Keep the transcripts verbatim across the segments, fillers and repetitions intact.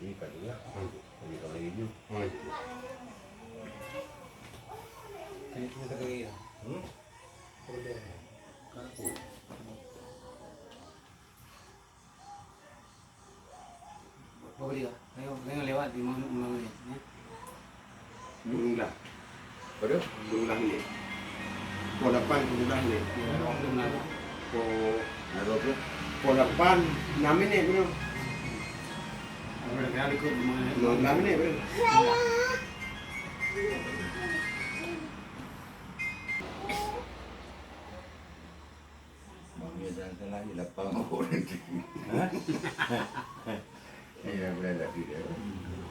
Ini kan juga. Ini kalau ini. Ini kita kali ya. Hmm? Boleh. Kan aku. Apa dia? Ayo, jangan lewat lima, lima menit, ya. Lima belas. Berapa? Lima belas menit. Pukul lapan, lima belas menit. Ya, lima belas. Pukul, ada berapa? Pukul lapan, enam menit belum. Apa dia? Ada ke lima menit? Lima belas menit belum. Bang, ya, jangan salah, ya, lapang. Hah? Iya, boleh lagi dia.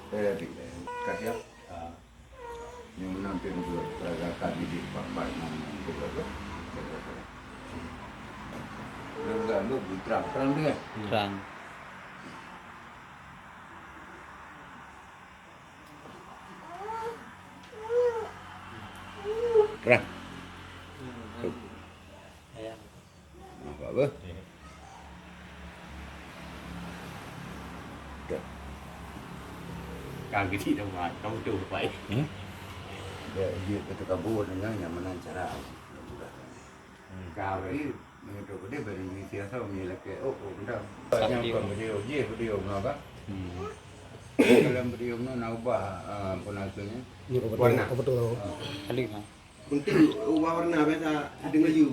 Boleh lagi dia. Kasih, ya. Ah. Yang menang tu, peragakan ni di papan, yang tu, tu, tu. Dia bukan tu, terang, terang dia. Terang. Terang. Nampak apa? Dah. Kau gede dah buat, kau betul, Pak. Hmm? Dia, dia kata kabur dengan yang mana cara. Hmm. Kau ni, menurut dia, beri duit siapa, punya laki, oh, oh, benda. Sakti. Yang kau video, dia video, kenapa? Hmm. Dalam video ni, nak ubah, ah, apa nama tu ni? Ni apa betul? Warna. Apa betul? Ah. Kali, ha? Untuk ubah warna biasa, dengan you.